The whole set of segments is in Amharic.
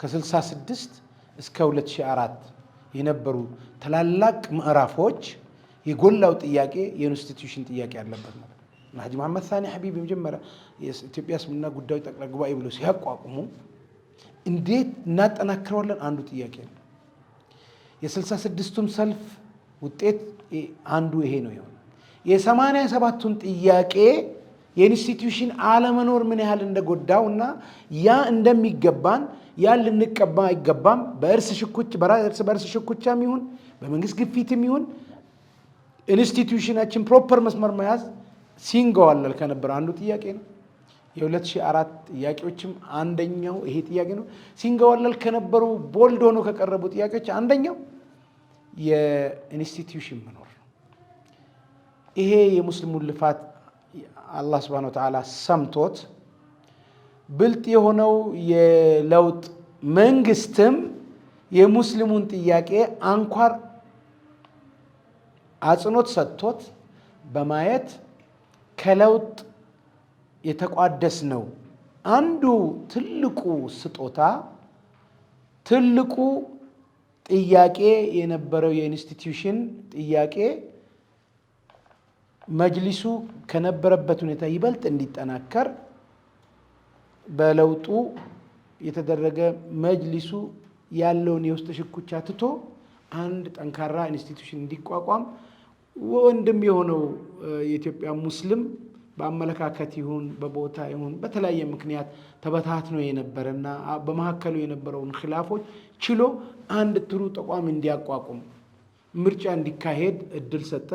ከ66 እስከ 2004 የነበሩ ታላላቅ ምዕራፎች የጎላው ጥያቄ የ institution ጥያቄ ያለበት ማለት ነው። ሐጂ መሐመድ ሳኒ ሐቢብ የመጀመሪያ የኢትዮጵያ እስልምና ጉዳዮች ጠቅላይ ጉባኤ ብሎ ሲያቋቁሙ እንዴት እናጠናክረዋለን አንዱ ጥያቄ ነው። የ66ቱም ሰልፍ ውጤት አንዱ ይሄ ነው የሆነው። የ87ቱን ጥያቄ የ institution አለመኖር ምን ያህል እንደጎዳው እና ያ እንደሚገባን ያን ልንቀባ አይገባም። በእርስ ሽኩች በእርስ በእርስ ሽኩቻም ይሁን በመንግስት ግፊትም ይሁን institution ኣችን proper መስመር መያዝ ሲንገዋለል ከነበረ አንዱ ጥያቄ ነው። የ2004 ጥያቄዎችም አንደኛው ይሄ ጥያቄ ነው። ሲንገዋለል ከነበሩ bold ሆኖ ከቀረቡ ጥያቄዎች አንደኛው የ institution መኖር ነው። ይሄ የሙስሊሙን ልፋት አላህ سبحانه وتعالى ሰምቶት ብልጥ የሆነው የለውጥ መንግስትም የሙስሊሙን ጥያቄ አንኳር አጽንኦት ሰጥቶት በማየት ከለውጥ የተቋደስ ነው። አንዱ ትልቁ ስጦታ ትልቁ ጥያቄ የነበረው የ institution ጥያቄ መጅሊሱ ከነበረበት ሁኔታ ይበልጥ እንዲጠናከር በለውጡ የተደረገ መጅሊሱ ያለውን የውስጥ ሽኩቻ ትቶ አንድ ጠንካራ institution እንዲቋቋም ወንድም የሆነው የኢትዮጵያ ሙስሊም በአመለካከት ይሁን በቦታ ይሁን በተለያየ ምክንያት ተበታትኖ የነበረና በመካከሉ የነበረውን ኺላፎች ችሎ አንድ ጥሩ ተቋም እንዲያቋቁም ምርጫ እንዲካሄድ እድል ሰጠ።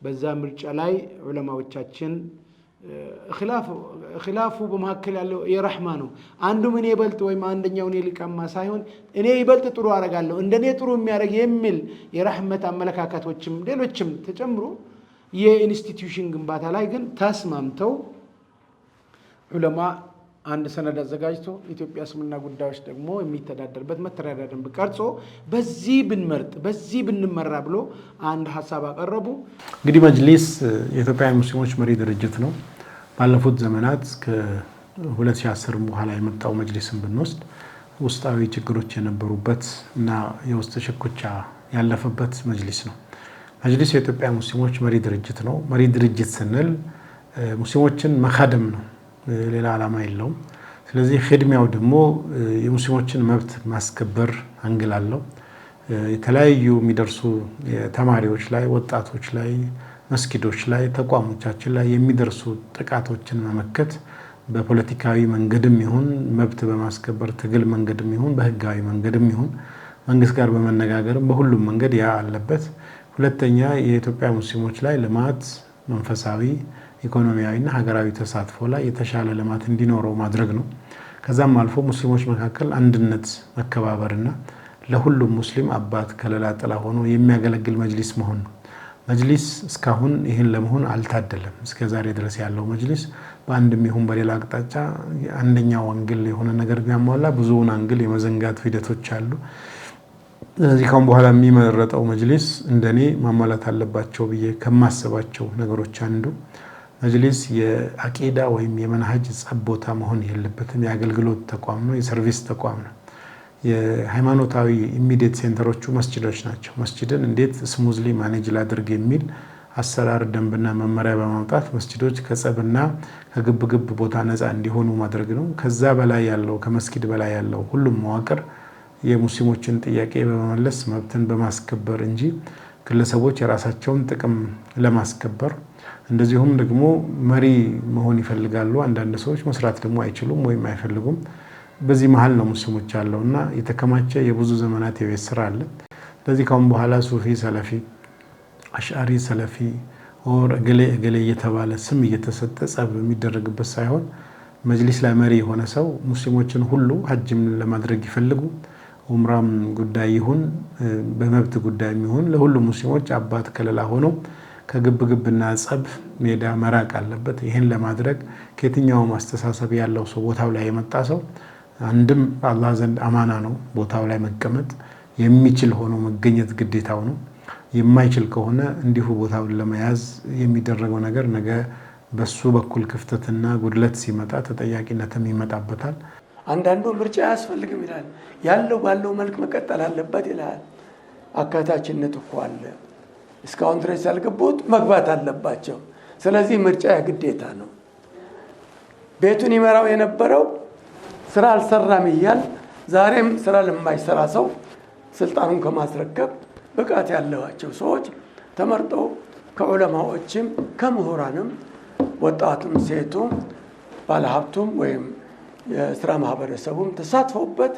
በዛ ምርጫ ላይ ዑለማዎቻችን ኺላፉ በመካከል ያለው የረሕማ ነው። አንዱም እኔ ይበልጥ ወይም አንደኛው እኔ ሊቀማ ሳይሆን እኔ ይበልጥ ጥሩ አደርጋለሁ እንደኔ ጥሩ የሚያደርግ የሚል የረሕመት አመለካከቶችም ሌሎችም ተጨምሮ የ institution ግንባታ ላይ ግን ተስማምተው ዑለማ አንድ ሰነድ አዘጋጅቶ የኢትዮጵያ እስልምና ጉዳዮች ደግሞ የሚተዳደርበት መተዳደሪያ ደንብ ቀርጾ በዚህ ብንመርጥ በዚህ ብንመራ ብሎ አንድ ሀሳብ አቀረቡ። እንግዲህ መጅሊስ የኢትዮጵያ ሙስሊሞች መሪ ድርጅት ነው። ባለፉት ዘመናት ከ2010 በኋላ የመጣው መጅሊስን ብንወስድ ውስጣዊ ችግሮች የነበሩበት እና የውስጥ ሽኩቻ ያለፈበት መጅሊስ ነው። መጅሊስ የኢትዮጵያ ሙስሊሞች መሪ ድርጅት ነው። መሪ ድርጅት ስንል ሙስሊሞችን መካደም ነው፣ ሌላ ዓላማ የለውም። ስለዚህ ኺድሚያው ደግሞ የሙስሊሞችን መብት ማስከበር angle አለው። የተለያዩ የሚደርሱ ተማሪዎች ላይ፣ ወጣቶች ላይ፣ መስጊዶች ላይ፣ ተቋሞቻችን ላይ የሚደርሱ ጥቃቶችን መመከት በፖለቲካዊ መንገድም ይሁን መብት በማስከበር ትግል መንገድም ይሁን በህጋዊ መንገድም ይሁን መንግስት ጋር በመነጋገርም በሁሉም መንገድ ያ አለበት። ሁለተኛ የኢትዮጵያ ሙስሊሞች ላይ ልማት መንፈሳዊ፣ ኢኮኖሚያዊና ሀገራዊ ተሳትፎ ላይ የተሻለ ልማት እንዲኖረው ማድረግ ነው። ከዛም አልፎ ሙስሊሞች መካከል አንድነት፣ መከባበርና ለሁሉም ሙስሊም አባት ከለላ ጥላ ሆኖ የሚያገለግል መጅሊስ መሆን ነው። መጅሊስ እስካሁን ይህን ለመሆን አልታደለም። እስከ ዛሬ ድረስ ያለው መጅሊስ በአንድም ይሁን በሌላ አቅጣጫ አንደኛው angle የሆነ ነገር ቢያሟላ ብዙውን angle የመዘንጋት ሂደቶች አሉ። ስለዚህ ካሁን በኋላ የሚመረጠው መጅሊስ እንደኔ ማሟላት አለባቸው ብዬ ከማስባቸው ነገሮች አንዱ መጅሊስ የአቂዳ ወይም የመንሀጅ ጸብ ቦታ መሆን የለበትም። የአገልግሎት ተቋም ነው፣ የ service ተቋም ነው። የሃይማኖታዊ immediate center ኦቹ መስጅዶች ናቸው። መስጅድን እንዴት smoothly manage ላድርግ የሚል አሰራር ደንብና መመሪያ በማውጣት መስጅዶች ከጸብና ከግብግብ ቦታ ነፃ እንዲሆኑ ማድረግ ነው። ከዛ በላይ ያለው ከመስጊድ በላይ ያለው ሁሉም መዋቅር የሙስሊሞችን ጥያቄ በመመለስ መብትን በማስከበር እንጂ ግለሰቦች የራሳቸውን ጥቅም ለማስከበር እንደዚሁም ደግሞ መሪ መሆን ይፈልጋሉ። አንዳንድ ሰዎች መስራት ደግሞ አይችሉም ወይም አይፈልጉም። በዚህ መሀል ነው ሙስሊሞች ያለው እና የተከማቸ የብዙ ዘመናት የቤት ስራ አለ። ስለዚህ ካሁን በኋላ ሱፊ ሰለፊ፣ አሽአሪ ሰለፊ or እገሌ እገሌ እየተባለ ስም እየተሰጠ ጸብ የሚደረግበት ሳይሆን መጅሊስ ላይ መሪ የሆነ ሰው ሙስሊሞችን ሁሉ ሀጅም ለማድረግ ይፈልጉ ኡምራም ጉዳይ ይሁን በመብት ጉዳይ ይሁን ለሁሉም ሙስሊሞች አባት ከለላ ሆኖ ከግብግብና ጸብ ሜዳ መራቅ አለበት። ይህን ለማድረግ ከየትኛውም አስተሳሰብ ያለው ሰው ቦታው ላይ የመጣ ሰው አንድም በአላህ ዘንድ አማና ነው። ቦታው ላይ መቀመጥ የሚችል ሆኖ መገኘት ግዴታው ነው። የማይችል ከሆነ እንዲሁ ቦታውን ለመያዝ የሚደረገው ነገር ነገ በሱ በኩል ክፍተትና ጉድለት ሲመጣ ተጠያቂነትም ይመጣበታል። አንዳንዱ ምርጫ አያስፈልግም ይላል። ያለው ባለው መልክ መቀጠል አለበት ይላል። አካታችነት እኮ አለ። እስካሁን ድረስ ያልገቡት መግባት አለባቸው። ስለዚህ ምርጫ የግዴታ ነው። ቤቱን ይመራው የነበረው ስራ አልሰራም እያል ዛሬም ስራ ለማይሰራ ሰው ስልጣኑን ከማስረከብ ብቃት ያለባቸው ሰዎች ተመርጠው ከዑለማዎችም ከምሁራንም ወጣቱም ሴቱም ባለሀብቱም ወይም የስራ ማህበረሰቡም ተሳትፎበት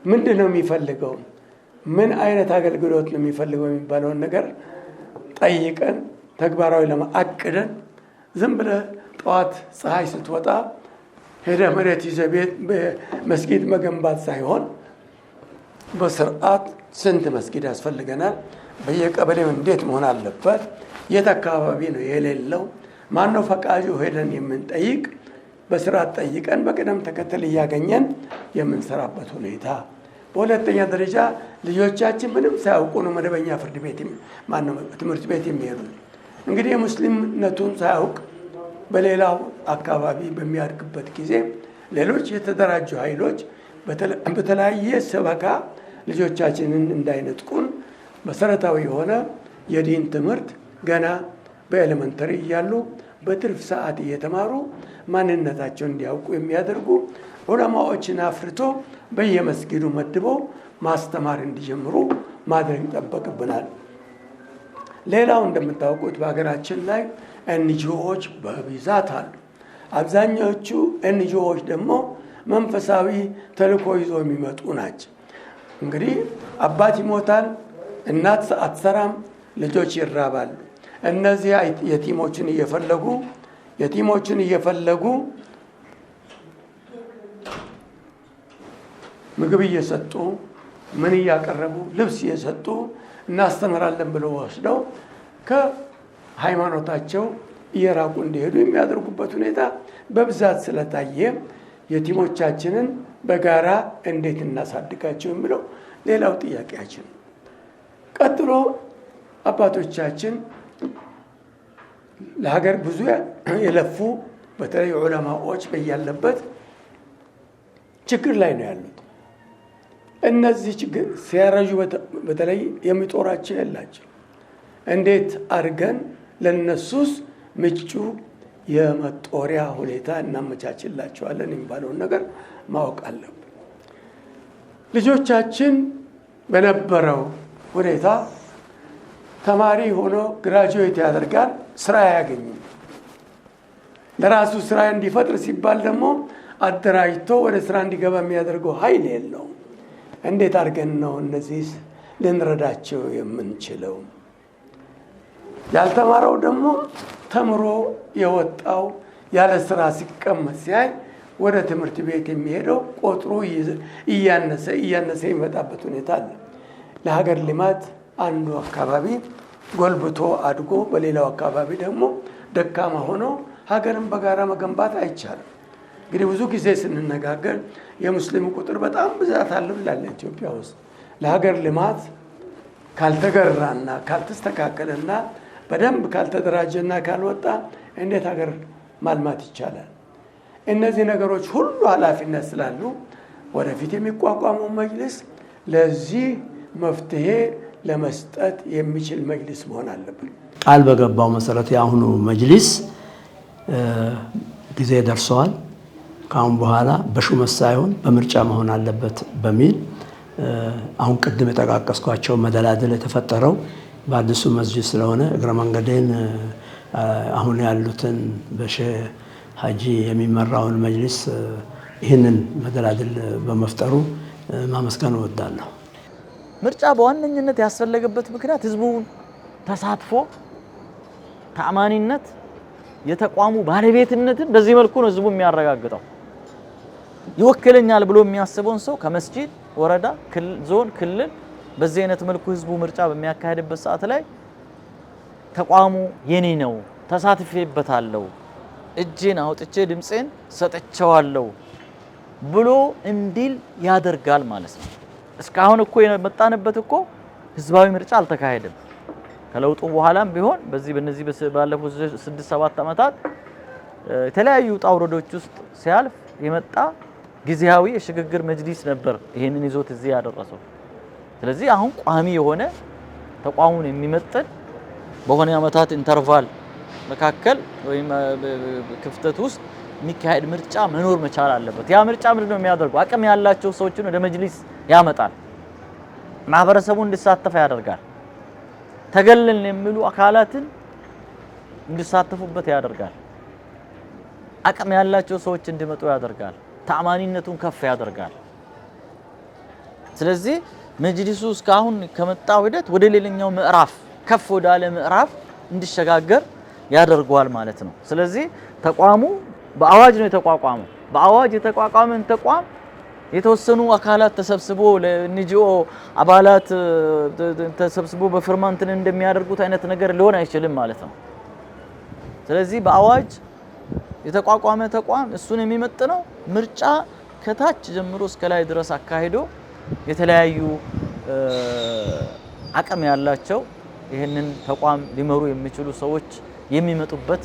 ምንድን ነው የሚፈልገው፣ ምን አይነት አገልግሎት ነው የሚፈልገው የሚባለውን ነገር ጠይቀን ተግባራዊ ለማአቅደን ዝም ብለህ ጠዋት ፀሐይ ስትወጣ ሄደህ መሬት ይዘህ ቤት መስጊድ መገንባት ሳይሆን በስርዓት ስንት መስጊድ ያስፈልገናል፣ በየቀበሌው እንዴት መሆን አለበት፣ የት አካባቢ ነው የሌለው፣ ማነው ፈቃጁ ሄደን የምንጠይቅ በስርዓት ጠይቀን በቅደም ተከተል እያገኘን የምንሰራበት ሁኔታ። በሁለተኛ ደረጃ ልጆቻችን ምንም ሳያውቁ ነው መደበኛ ፍርድ ቤት ማነው ትምህርት ቤት የሚሄዱት። እንግዲህ የሙስሊምነቱን ሳያውቅ በሌላው አካባቢ በሚያድግበት ጊዜ ሌሎች የተደራጁ ኃይሎች በተለያየ ሰበካ ልጆቻችንን እንዳይነጥቁን መሰረታዊ የሆነ የዲን ትምህርት ገና በ elementary እያሉ በትርፍ ሰዓት እየተማሩ ማንነታቸውን እንዲያውቁ የሚያደርጉ ዑለማዎችን አፍርቶ በየመስጊዱ መድቦ ማስተማር እንዲጀምሩ ማድረግ ይጠበቅብናል። ሌላው እንደምታውቁት በሀገራችን ላይ NGO ዎች በብዛት አሉ። አብዛኛዎቹ NGO ዎች ደግሞ መንፈሳዊ ተልእኮ ይዞ የሚመጡ ናቸው። እንግዲህ አባት ይሞታል፣ እናት አትሰራም፣ ልጆች ይራባሉ። እነዚህ የቲሞችን እየፈለጉ ምግብ እየሰጡ፣ ምን እያቀረቡ፣ ልብስ እየሰጡ እናስተምራለን ብለው ወስደው ከሃይማኖታቸው እየራቁ እንዲሄዱ የሚያደርጉበት ሁኔታ በብዛት ስለታየ የቲሞቻችንን በጋራ እንዴት እናሳድጋቸው የሚለው ሌላው ጥያቄያችን። ቀጥሎ አባቶቻችን ለሀገር ብዙ የለፉ በተለይ ዑለማዎች በያለበት ችግር ላይ ነው ያሉት። እነዚህ ችግር ሲያረጁ በተለይ የሚጦራቸው የላቸው። እንዴት አድርገን ለነሱስ ምቹ የመጦሪያ ሁኔታ እናመቻችላቸዋለን የሚባለውን ነገር ማወቅ አለብን። ልጆቻችን በነበረው ሁኔታ ተማሪ ሆኖ graduate ያደርጋል፣ ስራ አያገኝም። ለራሱ ስራ እንዲፈጥር ሲባል ደግሞ አደራጅቶ ወደ ስራ እንዲገባ የሚያደርገው ኃይል የለውም። እንዴት አድርገን ነው እነዚህ ልንረዳቸው የምንችለው? ያልተማረው ደግሞ ተምሮ የወጣው ያለ ስራ ሲቀመጥ ሲያይ ወደ ትምህርት ቤት የሚሄደው ቁጥሩ እያነሰ እያነሰ የሚመጣበት ሁኔታ አለ። ለሀገር ልማት አንዱ አካባቢ ጎልብቶ አድጎ በሌላው አካባቢ ደግሞ ደካማ ሆኖ ሀገርን በጋራ መገንባት አይቻልም። እንግዲህ ብዙ ጊዜ ስንነጋገር የሙስሊሙ ቁጥር በጣም ብዛት አለው ይላል ኢትዮጵያ ውስጥ። ለሀገር ልማት ካልተገራና ካልተስተካከለና በደንብ ካልተደራጀና ካልወጣ እንዴት ሀገር ማልማት ይቻላል? እነዚህ ነገሮች ሁሉ ኃላፊነት ስላሉ ወደፊት የሚቋቋመው መጅልስ ለዚህ መፍትሄ ለመስጠት የሚችል መጅልስ መሆን አለበት። ቃል በገባው መሰረት የአሁኑ መጅሊስ ጊዜ ደርሰዋል፣ ከአሁን በኋላ በሹመት ሳይሆን በምርጫ መሆን አለበት በሚል አሁን ቅድም የጠቃቀስኳቸው መደላድል የተፈጠረው በአዲሱ መስጂድ ስለሆነ እግረ መንገዴን አሁን ያሉትን በሼህ ሀጂ የሚመራውን መጅሊስ ይህንን መደላድል በመፍጠሩ ማመስገን እወዳለሁ። ምርጫ በዋነኝነት ያስፈለገበት ምክንያት ህዝቡን ተሳትፎ፣ ተአማኒነት፣ የተቋሙ ባለቤትነትን በዚህ መልኩ ነው ህዝቡ የሚያረጋግጠው። ይወክለኛል ብሎ የሚያስበውን ሰው ከመስጂድ፣ ወረዳ፣ ዞን፣ ክልል በዚህ አይነት መልኩ ህዝቡ ምርጫ በሚያካሄድበት ሰዓት ላይ ተቋሙ የኔ ነው፣ ተሳትፌበታለሁ፣ እጄን አውጥቼ ድምፄን ሰጥቼዋለሁ ብሎ እንዲል ያደርጋል ማለት ነው። እስካሁን እኮ የመጣንበት እኮ ህዝባዊ ምርጫ አልተካሄደም። ከለውጡ በኋላም ቢሆን በዚህ በነዚህ ባለፉት 6 7 ዓመታት የተለያዩ ውጣ ውረዶች ውስጥ ሲያልፍ የመጣ ጊዜያዊ የሽግግር መጅሊስ ነበር ይሄንን ይዞት እዚህ ያደረሰው። ስለዚህ አሁን ቋሚ የሆነ ተቋሙን የሚመጥን በሆነ ዓመታት interval መካከል ወይም ክፍተት ውስጥ የሚካሄድ ምርጫ መኖር መቻል አለበት። ያ ምርጫ ምንድን ነው የሚያደርገው? አቅም ያላቸው ሰዎችን ወደ መጅሊስ ያመጣል። ማህበረሰቡ እንዲሳተፍ ያደርጋል። ተገለልን የሚሉ አካላትን እንዲሳተፉበት ያደርጋል። አቅም ያላቸው ሰዎች እንዲመጡ ያደርጋል። ተአማኒነቱን ከፍ ያደርጋል። ስለዚህ መጅሊሱ እስካሁን ከመጣው ሂደት ወደ ሌላኛው ምዕራፍ፣ ከፍ ወዳለ ምዕራፍ እንዲሸጋገር ያደርገዋል ማለት ነው። ስለዚህ ተቋሙ በአዋጅ ነው የተቋቋመው። በአዋጅ የተቋቋመን ተቋም የተወሰኑ አካላት ተሰብስቦ ለ NGO አባላት ተሰብስቦ በፊርማ እንትን እንደሚያደርጉት አይነት ነገር ሊሆን አይችልም ማለት ነው። ስለዚህ በአዋጅ የተቋቋመ ተቋም እሱን የሚመጥነው ምርጫ ከታች ጀምሮ እስከ ላይ ድረስ አካሂዶ የተለያዩ አቅም ያላቸው፣ ይህንን ተቋም ሊመሩ የሚችሉ ሰዎች የሚመጡበት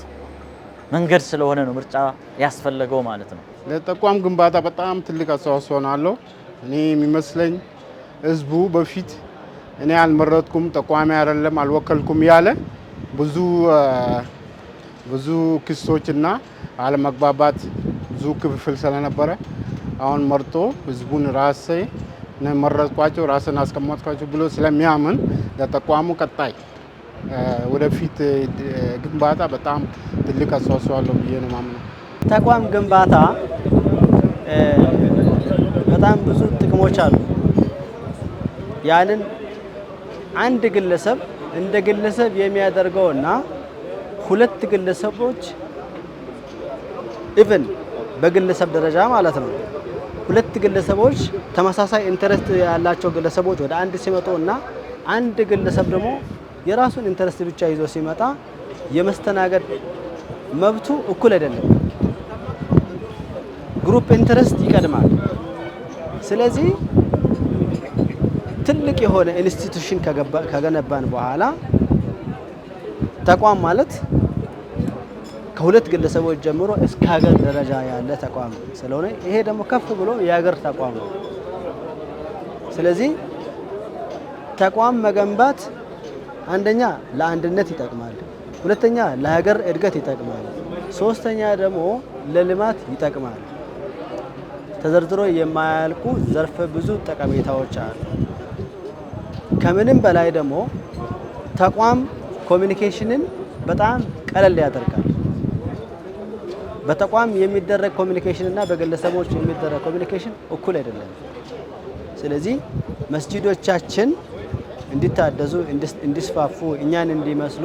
መንገድ ስለሆነ ነው ምርጫ ያስፈለገው ማለት ነው። ለተቋም ግንባታ በጣም ትልቅ አስተዋጽኦ ነው አለው። እኔ የሚመስለኝ ህዝቡ በፊት እኔ አልመረጥኩም፣ ተቋሚ አይደለም፣ አልወከልኩም ያለ ብዙ ብዙ ክሶችና አለመግባባት፣ ብዙ ክፍፍል ስለነበረ አሁን መርጦ ህዝቡን ራሴ መረጥኳቸው፣ ራስን አስቀመጥኳቸው ብሎ ስለሚያምን ለተቋሙ ቀጣይ ወደፊት ግንባታ በጣም ትልቅ አስተዋጽኦ አለው ብዬ ነው የማምነው። ተቋም ግንባታ በጣም ብዙ ጥቅሞች አሉ። ያንን አንድ ግለሰብ እንደ ግለሰብ የሚያደርገውና ሁለት ግለሰቦች፣ even በግለሰብ ደረጃ ማለት ነው፣ ሁለት ግለሰቦች፣ ተመሳሳይ interest ያላቸው ግለሰቦች ወደ አንድ ሲመጡ እና አንድ ግለሰብ ደግሞ የራሱን interest ብቻ ይዞ ሲመጣ የመስተናገድ መብቱ እኩል አይደለም። Group interest ይቀድማል። ስለዚህ ትልቅ የሆነ institution ከገነባን በኋላ፣ ተቋም ማለት ከሁለት ግለሰቦች ጀምሮ እስከ ሀገር ደረጃ ያለ ተቋም ስለሆነ ይሄ ደግሞ ከፍ ብሎ የሀገር ተቋም ነው። ስለዚህ ተቋም መገንባት አንደኛ ለአንድነት ይጠቅማል፣ ሁለተኛ ለሀገር እድገት ይጠቅማል፣ ሶስተኛ ደግሞ ለልማት ይጠቅማል። ተዘርዝሮ የማያልቁ ዘርፈ ብዙ ጠቀሜታዎች አሉ። ከምንም በላይ ደግሞ ተቋም communication ን በጣም ቀለል ያደርጋል። በተቋም የሚደረግ communication እና በግለሰቦች የሚደረግ communication እኩል አይደለም። ስለዚህ መስጂዶቻችን እንዲታደሱ፣ እንዲስፋፉ፣ እኛን እንዲመስሉ፣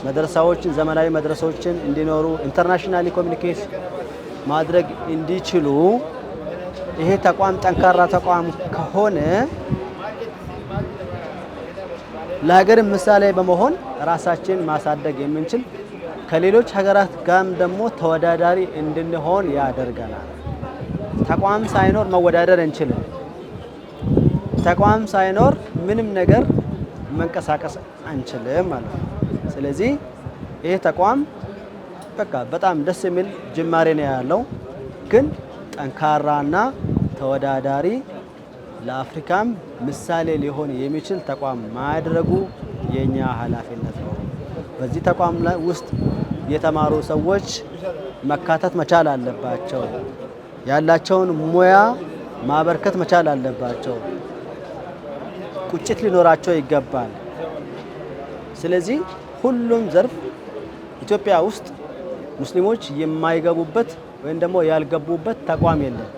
መድረሳዎችን፣ ዘመናዊ መድረሳዎችን እንዲኖሩ፣ internationally communicate ማድረግ እንዲችሉ ይሄ ተቋም ጠንካራ ተቋም ከሆነ ለሀገር ምሳሌ በመሆን ራሳችን ማሳደግ የምንችል፣ ከሌሎች ሀገራት ጋርም ደግሞ ተወዳዳሪ እንድንሆን ያደርገናል። ተቋም ሳይኖር መወዳደር አንችልም። ተቋም ሳይኖር ምንም ነገር መንቀሳቀስ አንችልም ማለት ነው። ስለዚህ ይህ ተቋም በቃ በጣም ደስ የሚል ጅማሬ ነው ያለው፣ ግን ጠንካራና ተወዳዳሪ፣ ለአፍሪካም ምሳሌ ሊሆን የሚችል ተቋም ማድረጉ የኛ ኃላፊነት ነው። በዚህ ተቋም ላይ ውስጥ የተማሩ ሰዎች መካተት መቻል አለባቸው። ያላቸውን ሙያ ማበርከት መቻል አለባቸው። ቁጭት ሊኖራቸው ይገባል። ስለዚህ ሁሉም ዘርፍ ኢትዮጵያ ውስጥ ሙስሊሞች የማይገቡበት ወይም ደግሞ ያልገቡበት ተቋም የለም።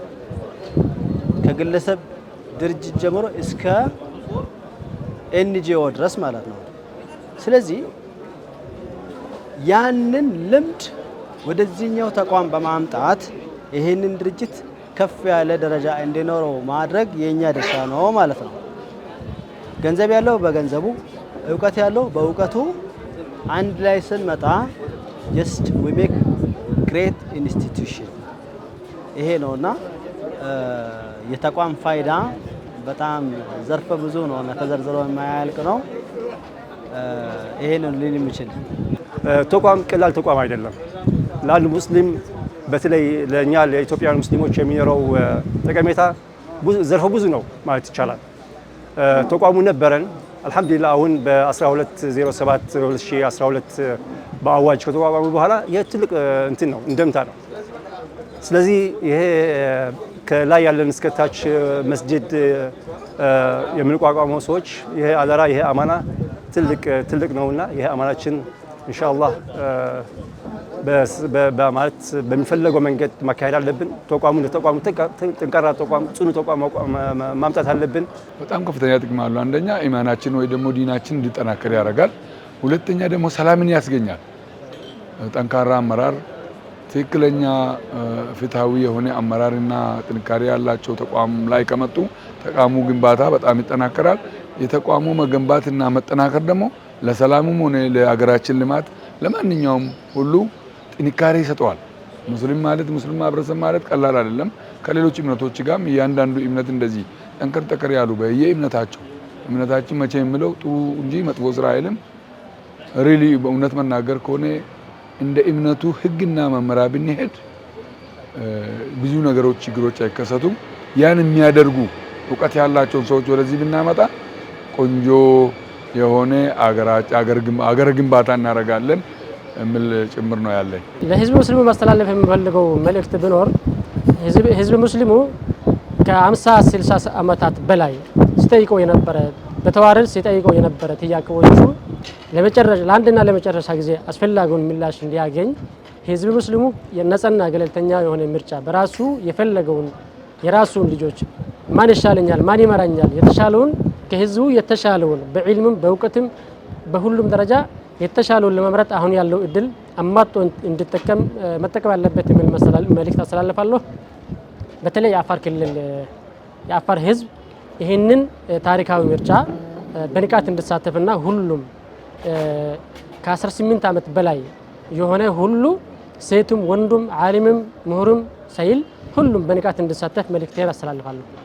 ከግለሰብ ድርጅት ጀምሮ እስከ NGO ድረስ ማለት ነው። ስለዚህ ያንን ልምድ ወደዚህኛው ተቋም በማምጣት ይህንን ድርጅት ከፍ ያለ ደረጃ እንዲኖረው ማድረግ የኛ ድርሻ ነው ማለት ነው። ገንዘብ ያለው በገንዘቡ፣ እውቀት ያለው በእውቀቱ አንድ ላይ ስንመጣ just we make great institution። ይሄ ነውና የተቋም ፋይዳ በጣም ዘርፈ ብዙ ነው እና ተዘርዝሮ የማያልቅ ነው። ይሄ ነው ልል የምችል። ተቋም ቀላል ተቋም አይደለም። ለአንድ ሙስሊም በተለይ ለእኛ ለኢትዮጵያውያን ሙስሊሞች የሚኖረው ጠቀሜታ ዘርፈ ብዙ ነው ማለት ይቻላል። ተቋሙ ነበረን፣ አልሐምዱሊላህ። አሁን በ1207 2012 በአዋጅ ከተቋቋሙ በኋላ ይህ ትልቅ እንትን ነው፣ እንደምታ ነው። ስለዚህ ይሄ ከላይ ያለን እስከ ታች መስጂድ የምንቋቋመው ሰዎች ይሄ አደራ፣ ይሄ አማና ትልቅ ትልቅ ነውና ይሄ አማናችን ኢንሻአላህ በማለት በሚፈለገው መንገድ ማካሄድ አለብን። ተቋሙ ለተቋሙ ጠንካራ ተቋም፣ ጽኑ ተቋም ማምጣት አለብን። በጣም ከፍተኛ ጥቅም አለው። አንደኛ ኢማናችን ወይ ደግሞ ዲናችን እንዲጠናከር ያደርጋል። ሁለተኛ ደግሞ ሰላምን ያስገኛል። ጠንካራ አመራር፣ ትክክለኛ ፍትሃዊ የሆነ አመራርና ጥንካሬ ያላቸው ተቋም ላይ ከመጡ ተቋሙ ግንባታ በጣም ይጠናከራል። የተቋሙ መገንባትና መጠናከር ደግሞ ለሰላሙም ሆነ ለሀገራችን ልማት ለማንኛውም ሁሉ ጥንካሬ ይሰጠዋል። ሙስሊም ማለት፣ ሙስሊም ማህበረሰብ ማለት ቀላል አይደለም። ከሌሎች እምነቶች ጋርም እያንዳንዱ እምነት እንደዚህ ጠንከር ጠንከር ያሉ በየእምነታቸው፣ እምነታችን መቼ የሚለው ጥሩ እንጂ መጥፎ ስራ አይልም። Really በእውነት መናገር ከሆነ እንደ እምነቱ ህግና መመሪያ ብንሄድ ብዙ ነገሮች ችግሮች አይከሰቱም። ያን የሚያደርጉ እውቀት ያላቸውን ሰዎች ወደዚህ ብናመጣ ቆንጆ የሆነ አገር ግንባታ እናደርጋለን የሚል ጭምር ነው ያለኝ። ለህዝብ ሙስሊሙ ማስተላለፍ የምፈልገው መልእክት ቢኖር ህዝብ ሙስሊሙ ከ50 60 ዓመታት በላይ ሲጠይቀው የነበረ፣ በተዋረድ ሲጠይቀው የነበረ ጥያቄዎቹ ለመጨረሻ ለአንድና ለመጨረሻ ጊዜ አስፈላጊውን ምላሽ እንዲያገኝ ህዝብ ሙስሊሙ የነጻና ገለልተኛ የሆነ ምርጫ በራሱ የፈለገውን የራሱን ልጆች ማን ይሻለኛል፣ ማን ይመራኛል፣ የተሻለውን ከህዝቡ የተሻለውን በዒልምም በእውቀትም በሁሉም ደረጃ የተሻለውን ለመምረጥ አሁን ያለው እድል አሟጦ እንዲጠቀም መጠቀም አለበት የሚል መልእክት አስተላልፋለሁ። በተለይ የአፋር ክልል የአፋር ህዝብ ይህንን ታሪካዊ ምርጫ በንቃት እንዲሳተፍና ሁሉም ከ18 ዓመት በላይ የሆነ ሁሉ ሴቱም ወንዱም ዓሊምም ምሁርም ሳይል ሁሉም በንቃት እንዲሳተፍ መልእክቴን አስተላልፋለሁ።